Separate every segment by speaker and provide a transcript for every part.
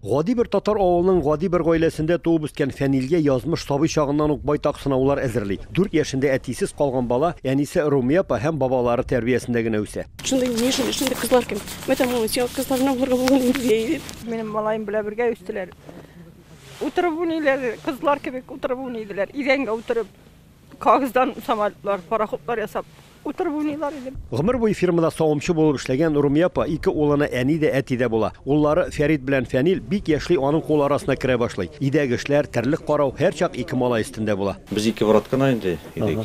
Speaker 1: Гади бер татар авылының гади бер гаиләсендә туып үскән Фәнилгә язмыш сабый чагыннан ук байтак сынаулар әзерли. 4 яшендә әтисез калган бала әнисе Румия апа һәм бабалары тәрбиясендә генә үсә.
Speaker 2: Шундый нишин, шундый кызлар кем. Мәтәм ул сиңа кызлар гына булырга булган инде.
Speaker 3: Минем малаем белән бергә үстеләр. Утырып уйныйлар, кызлар кебек утырып уйныйлар. Идәнгә утырып, кагыздан самолетлар, пароходлар ясап утырып уйныйлар иде.
Speaker 1: Гомер буе фирмада савымчы булып эшләгән Румия апа ике улына әни дә, әти дә була. Уллары Фәрит белән Фәнил бик яшьли аның кул арасына керә башлый. Өйдәге эшләр, терлек карау һәрчак ике малай өстендә була.
Speaker 4: Без ике брат кына инде идек.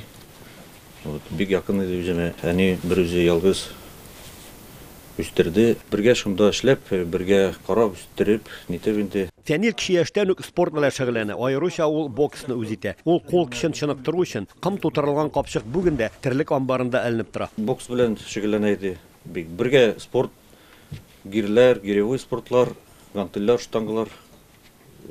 Speaker 4: Вот, бик якын иде үземә. Әни бер үзе ялгыз үстерде. Бергә шунда эшләп, бергә карап, үстереп, нитеп инде.
Speaker 1: Фәнил кече яшьтән үк спорт белән шөгыльләнә. Аеруча ул боксны үз итә. Ул кул көчен чыныктыру өчен ком тутырылган капчык бүген дә терлек амбарында эленеп тора.
Speaker 4: Бокс белән шөгыльләнә иде. Бик бергә спорт, гирләр, гиревой спортлар, гантельләр, штангалар.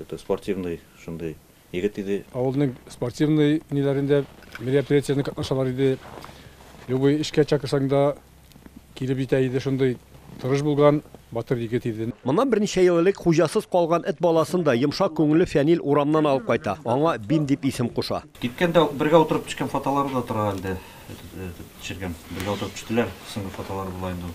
Speaker 4: Это спортивный шундый егет иде.
Speaker 5: Авылның спортивный ниләрендә, мероприятиеләрендә катнашалар иде. Любой эшкә чакырсаң да килеп җитә иде, шундый тырыш булган батыр егет иде.
Speaker 1: Моннан берничә ел элек хуҗасыз калган эт баласын да йомшак күңелле Фәнил урамнан алып кайта. Аңа Бим дип исем куша.
Speaker 4: Киткәндә бергә утырып төшкән фотолары да тора әле. Төшергән. Бергә утырып төштеләр. Соңгы фотолары була инде.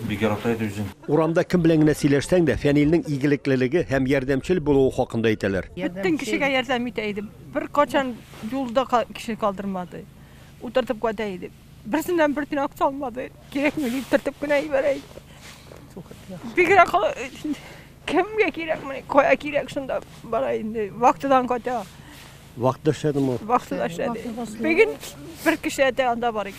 Speaker 4: Бик ярата иде үзен.
Speaker 1: Урамда кем белән генә сөйләшсәң дә, Фәнилнең игелеклелеге һәм ярдәмчел булуы хакында әйтәләр.
Speaker 3: Бөтен кешегә ярдәм итә иде. Бер качан юлда кеше калдырмады. Утыртып кайта иде. Берсеннән бер тин акча алмады. Кирәкми дип төртеп кенә җибәрә иде. Бигрәк кемгә кирәкме, кая кирәк шунда бара инде. Вахтадан кайта.
Speaker 1: Вахтада эшләдеме ул?
Speaker 3: Вахтада эшләде. Бүген бер кеше әтә анда бар.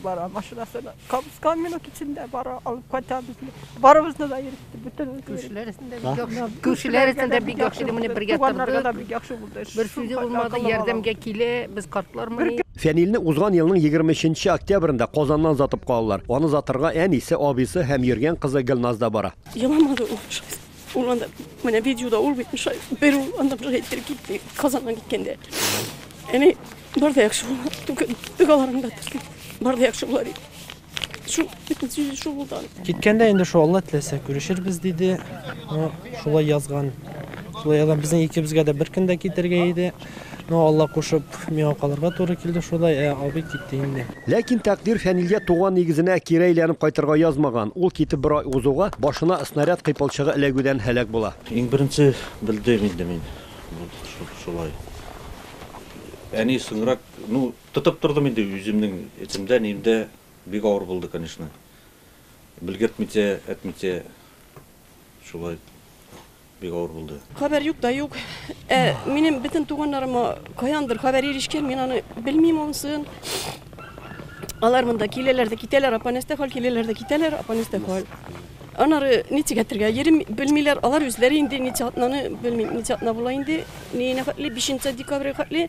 Speaker 3: Бара машинасына. Капскан минут эчендә бара, алып кайта безне. Барыбызны да йөртте, бөтен
Speaker 6: Күршеләр арасында бик яхшы. Күршеләр арасында бик яхшы иде, менә бергә
Speaker 3: Туганнарга да
Speaker 6: тордык.
Speaker 3: бик яхшы булды.
Speaker 6: Бер сүзе булмады, ярдәмгә килә, без картлармыни.
Speaker 1: Фәнилне узган елның 23 октябрендә Казаннан озатып калалар. Аны озатырга әнисе, абыйсы һәм йөргән кызы Гөлназ да бара.
Speaker 2: Еламады ул. Ул анда менә видеода ул бит шулай бер ул анда бер әйтеп китте Казаннан киткәндә. Әни бар да яхшы була. Догаларыңда тор. Бар да яхшы була дип. Шул бөтен сүзе шул булды аның.
Speaker 7: Киткәндә инде шул Алла теләсә күрешербез диде. Шулай язган. Шулай язган. Безнең икебезгә дә бер көндә китергә иде. Но Алла кушып миңа калырга туры килде шулай, ә абый китте инде.
Speaker 1: Ләкин тәкъдир Фәнилгә туган нигезенә кире әйләнеп кайтырга язмаган. Ул китеп бер ай узуга башына снаряд кыйпылчыгы эләгүдән һәлак була.
Speaker 4: Иң беренче белдем инде мин. Шулай. Әни соңрак, ну, тотып тордым инде үземнең эчемдә, нимдә. Бик авыр булды, конечно. Белгертмичә, әтмичә шулай бик авыр булды.
Speaker 2: Хәбәр юк та юк. Минем бөтен туганнарыма каяндыр хәбәр ирешкән, мин аны белмим ансын. Алар монда киләләр дә китәләр, апа нәрсә хәл, киләләр дә китәләр, апа нәрсә хәл. Аннары ничек әйтергә, йөрим белмиләр, алар үзләре инде ничә атнаны белмим, ничә атна була инде, ниенә хәтле, 5 декабрьгә хәтле.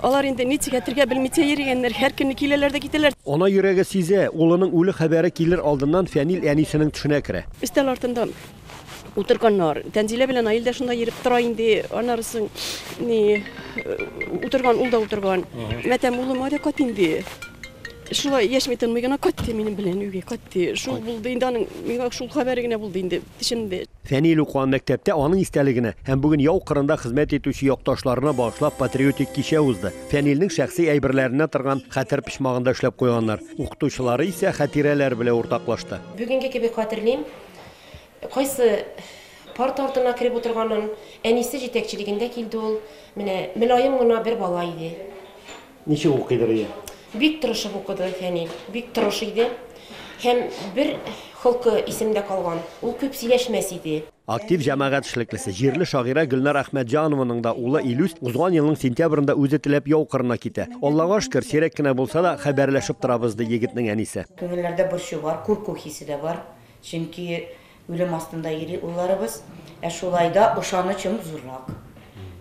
Speaker 2: Алар инде ничек әйтергә белмичә йөргәннәр, һәр көнне киләләр дә китәләр.
Speaker 1: Ана йөрәге сизә, улының үле хәбәре килер алдыннан Фәнил әнисенең төшенә керә.
Speaker 2: Өстәл артында утырганнар. Тәнзилә белән Наил дә шунда йөреп тора инде. Аннары ни утырган, ул да утырган. Мәтәм улым әйдә кайт инде. Шулай яшьми тынмый гына кайтты минем белән өйгә кайтты. Шул булды инде аның, миңа шул хәбәре генә булды инде төшемдә.
Speaker 1: Фәнил укыган мәктәптә аның истәлегенә һәм бүген яу кырында хезмәт итүче якташларына багышлап патриотик кичә узды. Фәнилнең шәхси әйберләренә торган хәтер почмагында эшләп куйганнар. Укытучылары исә хатирәләр белән уртаклашты.
Speaker 8: Бүгенге кебек хәтерлим, кайсы парта артына кереп утырганын, әнисе җитәкчелегендә килде ул. Менә мөлаем гына бер бала иде.
Speaker 1: Ничек укыйдыр ие?
Speaker 8: Бик тырышып укыды Фәнил, бик тырыш иде. Һәм бер холкы исемдә калган, ул күп сөйләшмәс иде.
Speaker 1: Актив җәмәгать эшлеклесе, җирле шагыйрә Гөлнар Әхмәтҗанованың да улы Илүс узган елның сентябрендә үзе теләп яу кырына китә. Аллага шөкер, сирәк кенә булса да хәбәрләшеп торабыз, ди егетнең әнисе.
Speaker 9: Күңелләрдә борчу бар, курку хисе дә бар. Чөнки үлем астында йөри улларыбыз. Ә шулай да ышанычым зуррак.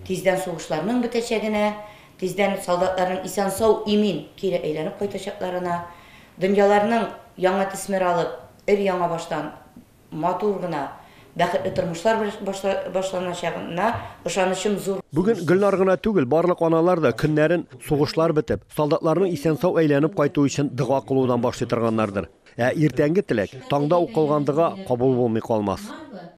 Speaker 9: Тиздән сугышларның бетәчәгенә, тиздән солдатларның исән-сау имин кире әйләнеп кайтачакларына, дөньяларның яңа төсмер алып, өр яңа баштан матур гына бәхетле тормышлар башланачагына ышанычым зур.
Speaker 1: Бүген Гөлнар гына түгел, барлык аналар да көннәрен сугышлар бетеп, солдатларның исән-сау әйләнеп кайту өчен дога кылудан башлый торганнардыр. Ә иртәнге теләк таңда укылган дога кабул булмый калмас.